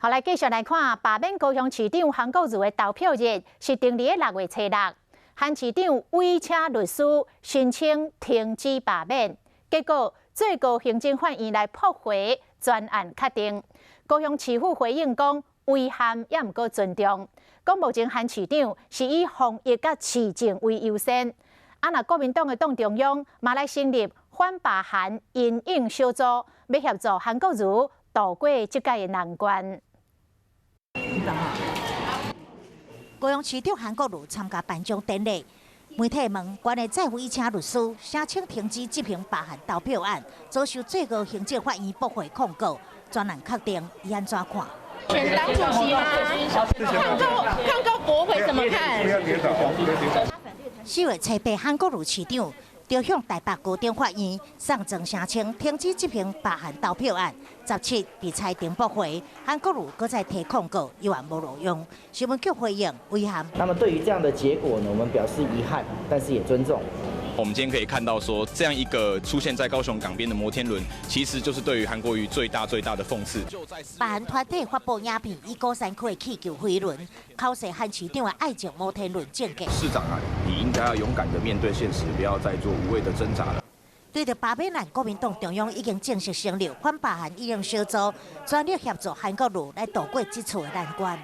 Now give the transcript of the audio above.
好，來繼續來看罷免高雄市長韓國瑜的投票日是定佇6月初六。韓市長委請律師申請停止罷免，結果最高行政法院來駁回專案確定。高雄市府回應講，遺憾也毋過尊重。講目前韓市長是以防疫佮市政為優先。啊，若國民黨的黨中央嘛來成立反罷韓因應小組，欲協助韓國瑜渡過這屆的難關。高雄市長韓國瑜參加頒獎典禮，媒體問關於再委請律師申請停止執行罷韓投票案，遭受最高行政法院駁回抗告，專案確定，伊按怎看？選黨主席嗎？抗告抗告駁回怎麼看？4月初八，韓國瑜市長就向台北高等法院送狀聲請停止執行罷韓投票案，17佇裁定駁回，韓國瑜閣再提控告，猶原無路用。新聞局回應遺憾。那麼對於這樣的結果呢，我們表示遺憾，但是也尊重。我們今天可以看到，說這樣一個出現在高雄港邊的摩天輪，其實就是對於韓國瑜最大最大的諷刺。罷韓團體發布影片，以鼓山區的氣球飛輪，口說韓市長的愛情摩天輪證件。市長啊，你應該要勇敢的面對現實，不要再做無謂的掙扎了。對著罷免案，國民黨中央已經正式成立反罷韓因應小組，全力協助韓國瑜來渡過這次的難關。